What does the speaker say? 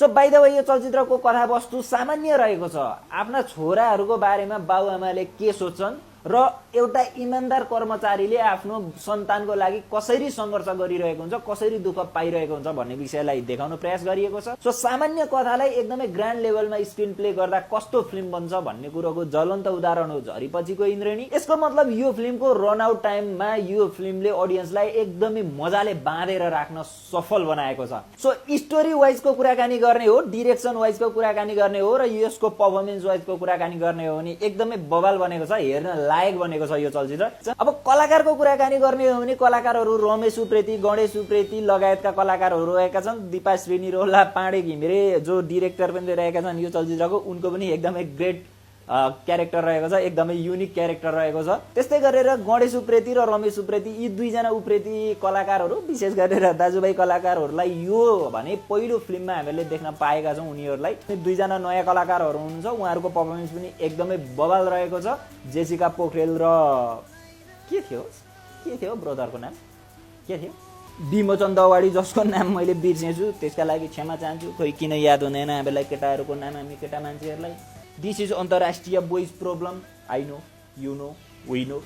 So by the way यो चलचित्रको कथावस्तु सामान्य रहेको छ। आफ्ना छोराहरूको बारेमा बाउआमाले के सोच्छन् र एउटा इमानदार कर्मचारीले आफ्नो सन्तानको लागि कसरी सङ्घर्ष गरिरहेको हुन्छ, कसरी दुःख पाइरहेको हुन्छ भन्ने विषयलाई देखाउन प्रयास गरिएको छ। सो सामान्य कथालाई एकदमै ग्रान्ड लेभलमा स्क्रिन प्ले गर्दा कस्तो फिल्म बन्छ भन्ने कुरोको ज्वलन्त उदाहरण हो झरीपछिको इन्द्रेणी। यसको मतलब यो फिल्मको रन आउट टाइममा यो फिल्मले अडियन्सलाई एकदमै मजाले बाँधेर राख्न सफल बनाएको छ। सो स्टोरी वाइजको कुराकानी गर्ने हो, डिरेक्सन वाइजको कुराकानी गर्ने हो र यसको पर्फर्मेन्स वाइजको कुराकानी गर्ने हो भने एकदमै बवाल बनेको छ, हेर्न लायक बनेको छ यो चलचित्र। अब कलाकारको कुराकानी गर्ने हो भने कलाकारहरू रमेश उप्रेती, गणेश उप्रेती लगायतका कलाकारहरू रहेका छन्। दिपा श्रीनिरोला, पाण्डे घिमिरे जो डिरेक्टर पनि रहेका छन् यो चलचित्रको, उनको पनि एकदमै ग्रेट क्यारेक्टर रहेको छ, एकदमै युनिक क्यारेक्टर रहेको छ। त्यस्तै गरेर गणेश उप्रेती र रमेश उप्रेती यी दुईजना उप्रेती कलाकारहरू, विशेष गरेर दाजुभाइ कलाकारहरूलाई यो भने पहिलो फिल्ममा हामीले देख्न पाएका छौँ। उनीहरूलाई दुईजना नयाँ कलाकारहरू हुनुहुन्छ, उहाँहरूको पर्फर्मेन्स पनि एकदमै बवाल रहेको छ। जेसिका पोखरेल र के थियो ब्रदरको नाम के थियो, विमोचन दवाडी, जसको नाम मैले बिर्सेछु, त्यसका लागि क्षमा चाहन्छु। खोइ किन याद हुँदैन हामीलाई केटाहरूको नाम, हामी केटा मान्छेहरूलाई। दिस इज अन्तर्राष्ट्रिय boys problem. I know, you know, we no.